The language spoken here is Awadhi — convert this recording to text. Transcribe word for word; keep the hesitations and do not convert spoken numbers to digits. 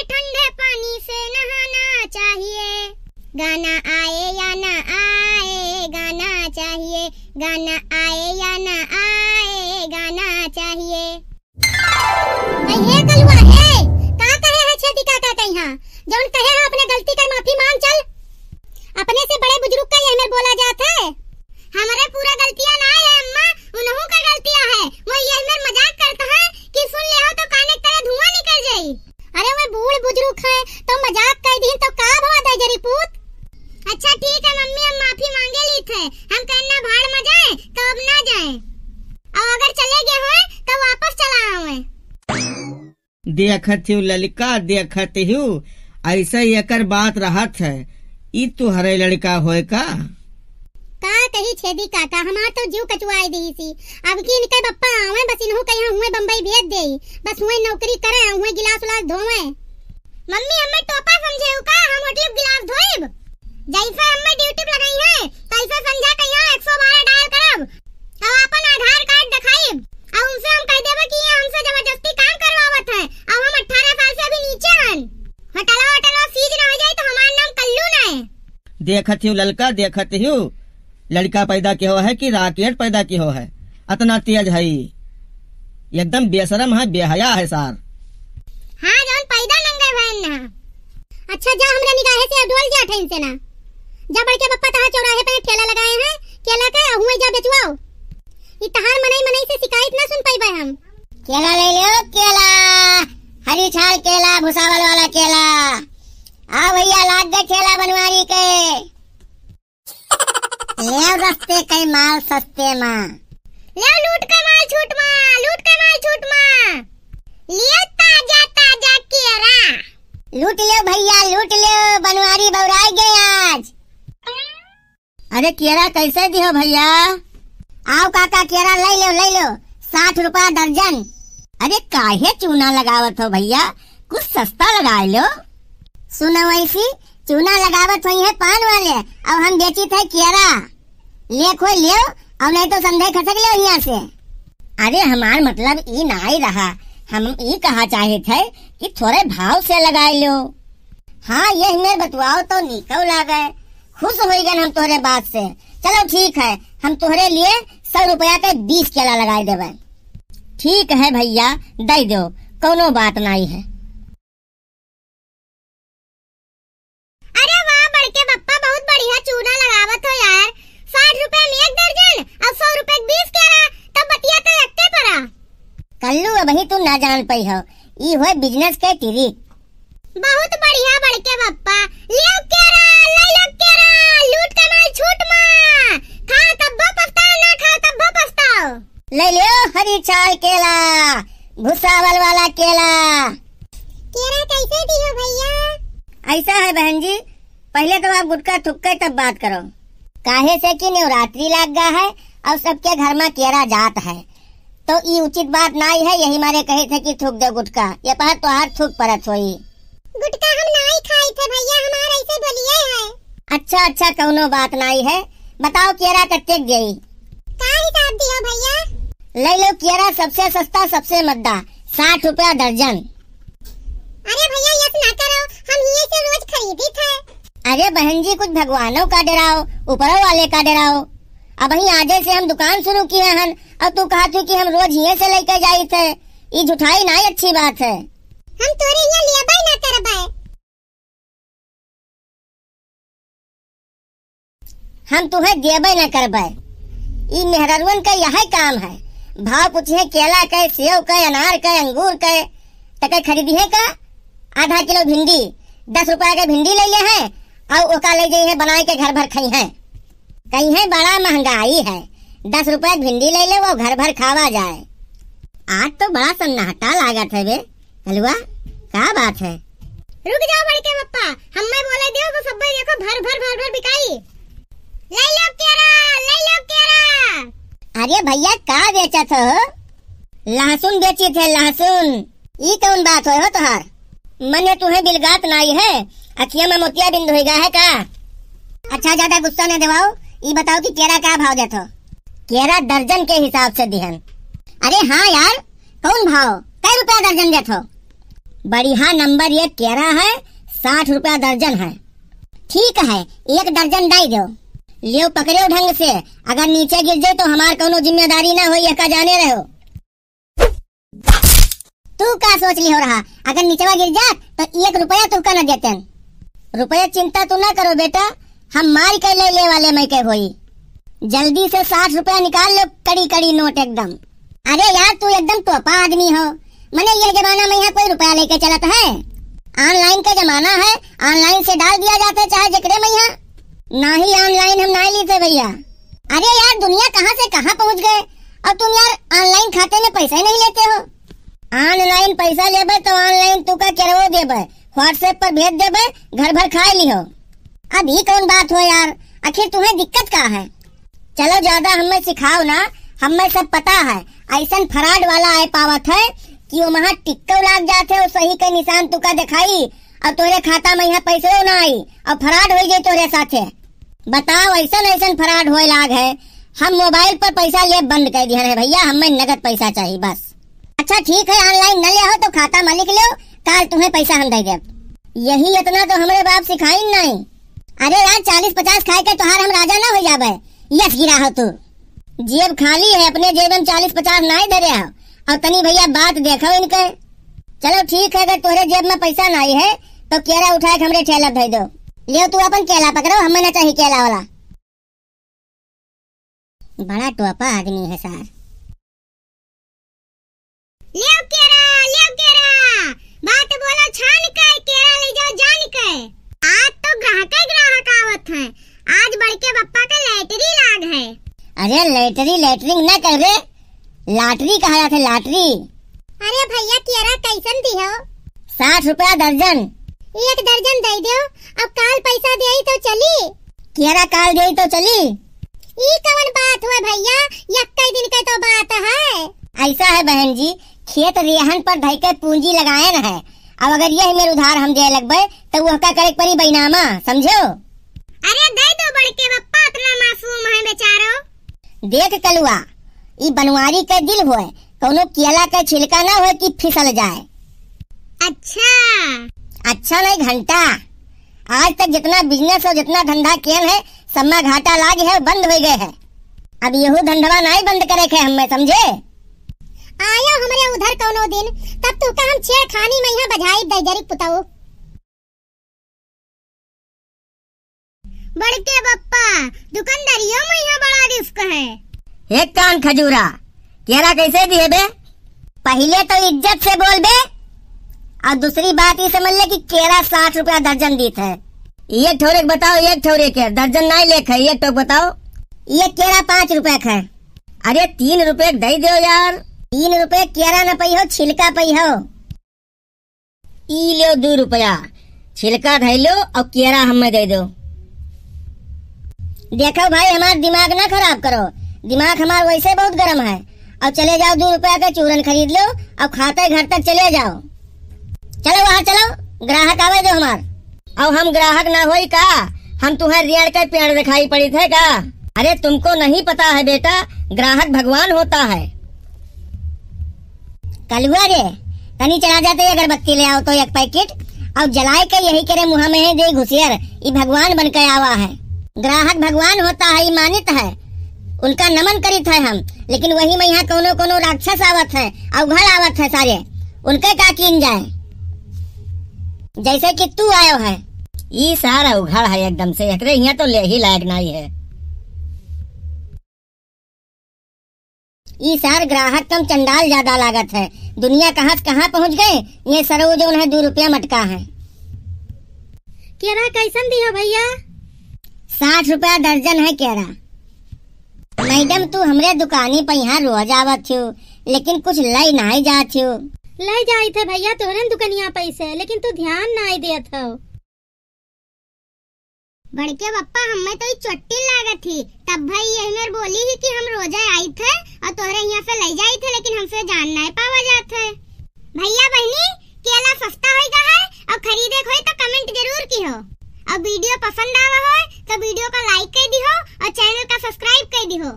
ठंडे पानी से नहाना चाहिए। गाना आए या ना आए, गाना चाहिए। गाना आए या ना आए, गाना चाहिए। अरे हे कलुआ, हे, का कहे है छेदी काका के यहाँ? जौन कहे है अपने गलती के माफी मांग चल। अपने से बड़े बुजुर्ग का यही मेर बोला जात है। हमरे पूरा गलतियाँ ना है अम्मा, उनहू का गलतियाँ है। वो यही मेर मजाक करत है कि सुन लेहो तो काने के तले धुआं निकल जाई। अरे वो बूढ़ बुजुर्ग है तो मजाक कर दीन तो का भवा दे जरी पूत। अच्छा ठीक है मम्मी, हम माफी मांगे ली थे, हम कहना भाड़ में जाए तो अब ना जाए, और अगर चले गए होए तो वापस चला आवे। देखत हिउ ललिका, देखत हिउ, ऐसा एकर बात रहत है। ई तुहरे लड़िका होय का? का कही छेदी काका, हमार तो जीव कचुआई दिहिसी। अब की इनके बप्पा आवे, बस इनहू कहिया हुए बम्बई भेज देई, बस हुए नौकरी करे, हुए गिलास उलास धोवे। मम्मी, हमें टोपा समझे हो का? हम होटल गिलास धोइब? जैसे हमें ड्यूटी पे लगाई है, तैसे संझा कहिया एक सौ बारह डायल करब। अब आपन आधार कार्ड दिखाइब, अब उनसे हम कह देबे कि ये हमसे जबरदस्ती काम करवावत है, अब हम अठारह साल से अभी नीचे हन। होटलवा, होटलवा सीज ना हो जाए तो हमार नाम कल्लू ना है। देखत हिउ ललका, देखत हिउ, लड़िका पैदा किहो है कि राकेट पैदा किहो है, अतना तेज है ई, एकदम बेशरम है, बेहया है सार। हाँ, जौन पैदा नंगे भैन ना। अच्छा जा, हमरा निगाहे से अब डोल जा ठैन से ना। जा बड़के बप्पा तहाँ चौराहे पे ठेला लगाए हैं केला के, हुए जा बेचवाओ। ई तहार मनई मनई से शिकायत ना सुन पइबे हम। केला ले लो, केला, हरी छाल केला, भुसावल वाला केला। आ भैया, लाग गए ठेला बनवारी के। ले रस्ते के माल सस्ते मा। ले लूट के माल छूट मा, लूट के माल छूट मा। लियो ताजा ताजा केरा। लूट लो भैया, लूट लो, बनवारी बौराई गए आज। अरे केरा कैसे दिहो भैया? आओ काका, केरा ले लो, ले लो, साठ रुपया दर्जन। अरे काहे चूना लगावत हो भैया, कुछ सस्ता लगा लो। सुनो वैसी, चूना लगावत होई है पान वाले, अब हम बेचित है केरा। ले खोई लियो, और नहीं तो संदेह खसक लियो यहाँ से। अरे हमार मतलब ई नाई रहा, हम ई कहा चाहित है कि थोड़े भाव से लगाए लियो। हाँ, यह मेर बतुआओ तो निकौ लागे, खुश होई गन हम तोहरे बात से। चलो ठीक है, हम तोहरे लिए सौ रुपया के बीस केला लगाए देबे। ठीक है भैया, दे दो, कौनो बात नाई है। अरे वाह बड़के बप्पा, बहुत बढ़िया चूना लगावत हो यार। साठ रुपए में एक दर्जन और सौ रुपए के बीस केरा, तब बतिया तो एकटे परा। कल्लू, अबही तू ना जान पई हो, ई होय business के trick। बहुत बढ़िया बड़के बप्पा, लियो केरा, ले लो केरा, लूट के माल छूट मा, खाओ तब्बो पछताओ, ना खाओ तब्बो पछताओ। ले लियो हरी छाल केला, भुसावल वाला केला। केरा कैसे दियो भैया? ऐसा है बहन जी, पहले तो आप गुटखा थूक के तब बात करो। काहे से कि नवरात्रि लाग गा है और सबके घर में केरा जात है, तो ई उचित बात नाई है, यही मारे कहे थे कि थूक दे गुटखा, ये पहर तोहार थूक परत होई। गुटखा हम नाई खाई थे भैया, हमार ऐसे बोलिए है। अच्छा, अच्छा, कौनो बात नाई है, बताओ केरा कत्ते के देई? का हिसाब दियो भैया? ले लो केरा सबसे सस्ता, सबसे मद्दा, साठ रुपया दर्जन। अरे भैया, यस ना करो, हम हिये से रोज खरीदी थे। अरे बहन जी, कुछ भगवानों का डराओ, ऊपरों वाले का डराओ। अबहीं आजे से हम दुकान शुरू किए हन और तू कहा तू कि हम रोज हिये से लेके जाई थे, ई झुठाई ना अच्छी बात है। हम तोरे हियाँ लेबे ना करबे। हम तुहे देबे न करबे। ई मेहररुअन के यही काम है। भाव पूछे केला के, सेव के, अनार के, अंगूर के, त के खरीदी है का? आधा किलो भिंडी, दस रुपया के भिंडी ले ले है और ओका ले जाई है बनाए के घर भर खाई है। कही है बड़ा महंगाई है, दस रुपया के भिंडी ले ले वो घर भर खावा जाए। आज तो बड़ा सन्नाटा लागत है बे। कलुआ, का बात है? रुक जाओ बड़के पप्पा, हम्मे बोले दियो, वो सब्बे देखो भर भर भर भर बिकाई। ले लो केरा, ले लो केरा। अरे भैया, का बेचत हो? लहसुन बेचित है, लहसुन। ई कौन बात होय हो तोहार? मने तुहे बिलगात नाई है, अखिया में मोतिया बिंद होई गा है का? अच्छा, ज्यादा गुस्सा न देवाओ, ई बताओ कि केरा का भाव देत हो? केरा दर्जन के हिसाब से दिहन। अरे हाँ यार, कौन भाव, कै रुपया दर्जन देत हो? बढ़िया नंबर एक केरा है, साठ रुपया दर्जन है। ठीक है, एक दर्जन दइ देउ। लेउ पकड़ेउ ढंग से, अगर नीचे गिर जाए तो हमार कउनो जिम्मेदारी ना होई, एका जाने रहेउ। तू का सोच लिहो रहा, अगर निचवा गिर जात तो एक रुपया तुहका न देतेन। रुपया चिंता तू ना करो बेटा, हम मारि के लइ लेइ वाले मइके होई। जल्दी से साठ रुपया निकाल लेउ, कड़ी कड़ी नोट एकदम। अरे यार, तू एकदम टोपा आदमी हो, मने यह जमाना मइहाँ कोई रुपया लइके चलत है? Online का जमाना है, online से डाल दिया जात है चाहे जेकरे मइहाँ। नाही, online हम नाही लीत है भइया। अरे यार, दुनिया कहाँ से कहाँ पहुँच गए, और तुम यार online खाते में पैसा ही नहीं लेते हो। Online पैसा लेबे तो online तुका केरवो देबे, WhatsApp पर भेज देबे, घर भर खाए लिहो। अब ई कउन बात हो यार, आखिर तुम्हें दिक्कत का है? चलो ज्यादा हमें सिखाओ ना, हमें सब पता है। अइसन fraud वाला app आवत है कि ओमहा टिक्को लाग जात है, और सही के निशान तुका देखाई, और तोरे खाता मइहाँ पैसो ना आई, और fraud होइ जाई तोरे साथे। बताओ, अइसन अइसन fraud होए लाग है। हम mobile पर पैसा लेब बंद कइ दिहन है भइया, हमें नगद पैसा चाही बस। अच्छा ठीक है, online न लेहो तो खाता में लिख लेउ, काल तुम्हें पैसा हम दइ देब। यही इतना तो हमरे बाप सिखाइन नहीं। अरे यार, चालीस पचास खाए के तोहार हम राजा ना होइ जाबे, यस गिरा हो तू। जेब खाली है, अपने जेब में चालीस पचास नाहीं धरे हो। और तनी भइया बात देखो इनके। चलो ठीक है, अगर तोहरे जेब में पैसा नाहीं है तो केरा उठाए के हमरे ठेला धइ दो। लेव तू अपन केला पकड़ो, हमें ना चाही केला वाला। बड़ा टोपा आदमी है सार। लेव केरा, लेव केरा, बात बोलो छान के, केरा लइ जाओ जान के। आज तो ग्राहक ही ग्राहक आवत हैं, आज बड़के बप्पा का lottery लाग है। अरे lottery, lottery ना कह रे, lottery कहा जात है, lottery। अरे भइया, केरा कइसन दिहो? साठ रुपया दर्जन। एक दर्जन दइ देउ, अब काल पैसा देई तो चली। केरा काल देई तो चली। ई कवन बात हुए भइया, यक्कै दिन के तो बात है। अइसा है बहन जी, खेत रेहन पर धइ के पूंजी लगाएन है, अब अगर यही मेर उधार हम देइ लगबे तो वहका करे के परी बैनामा, समझो? अरे दइ दो बड़के बप्पा, अतना मासूम है बेचारो। देख कलुआ, ई बनवारी के दिल होए, कउनो केला के छिलका ना होए कि फिसल जाए। अच्छा। अच्छा नहीं घंटा, आज तक जितना business और जितना धंधा कियन है, सब मा घाटा लाग है, बंद होइ गए है। अब यहू धंधवा नाहीं बंद करे के हमें, समझे? आयो हमरे उधर कउनो दिन, तब तुहका हम छेड़खानी मइहाँ बझाई दइ जरी पुतऊ। बड़के बप्पा, दुकानदारियों मइहाँ बड़ा risk है। एक कान खजूरा, केरा कइसे दिहे बे? पहिले तो इज्जत से बोल बे, और दूसरी बात ई समझ ले कि केरा साठ रुपया दर्जन दीत है। एक ठौरे के बताओ, एक ठौरे के दर्जन नाहीं लेख है, एक ठौक बताओ। एक केरा पाँच रुपया के है। अरे तीन रुपया के दइ देउ यार। तीन रुपया केरा न पइहो, छिलका पइहो। ई लेव दू रुपया, छिलका धइ लेव और केरा हमें दइ देव। देखो भाई, हमार दिमाग ना खराब करो, दिमाग हमार वइसे बहुत गरम है। और चले जाओ, दू रुपया के चूरन खरीद लेव और खाते घर तक चले जाओ। चलो वहाँ चलो, ग्राहक आवे देव हमार। अब हम ग्राहक ना होई का? हम तुहें रेंड़ के पेंड़ दिखाई पड़ित है का? अरे तुमको नहीं पता है बेटा, ग्राहक भगवान होता है। कलुआ रे, तनी चला जाते अगरबत्ती ले आओ तो एक packet, और जलाए के यही केरे मुँह में है दे घुसियर, ई भगवान बन के आवा है। ग्राहक भगवान होता है, ई मानित है, उनका नमन करित है हम, लेकिन वही मइहाँ कउनो कउनो राक्षस आवत है, अवघड़ आवत है सारे, उनके का कीन जाए? जइसे कि तू आयो है। ई सार अवघड़ है एकदम से, एकरे हियाँ तो लेही लायक नाहीं है। ई सार ग्राहक कम चंडाल ज्यादा लागत है। दुनिया कहाँ से कहाँ पहुँच गए, ये सरऊ जउन है दू रुपया मटका है। केरा कइसन दिहो भइया? साठ रुपया दर्जन है केरा। मैडम, तू हमरे दुकानी पे यहाँ रोज आवत हो, लेकिन कुछ लइ नाहीं जात हो। लइ जाइत है भइया, तोहरे दुकनिया पे से, लेकिन तू ध्यान नाहीं देत हो। बड़के बप्पा, हमें तो ई चोट्टी लागत ही, तब भाई यही मेर बोली ही कि हम रोजे आइत है और तोहरे यहाँ से लइ जाइत है, लेकिन हमसे जान नाहीं पावा जात है। भइया बहिनी, केला सस्ता होइगा है और खरीदे के होई तो comment जरूर किहो। और video पसंद आवा होय तो video का like कइ दिहो और channel का subscribe कइ दिहो।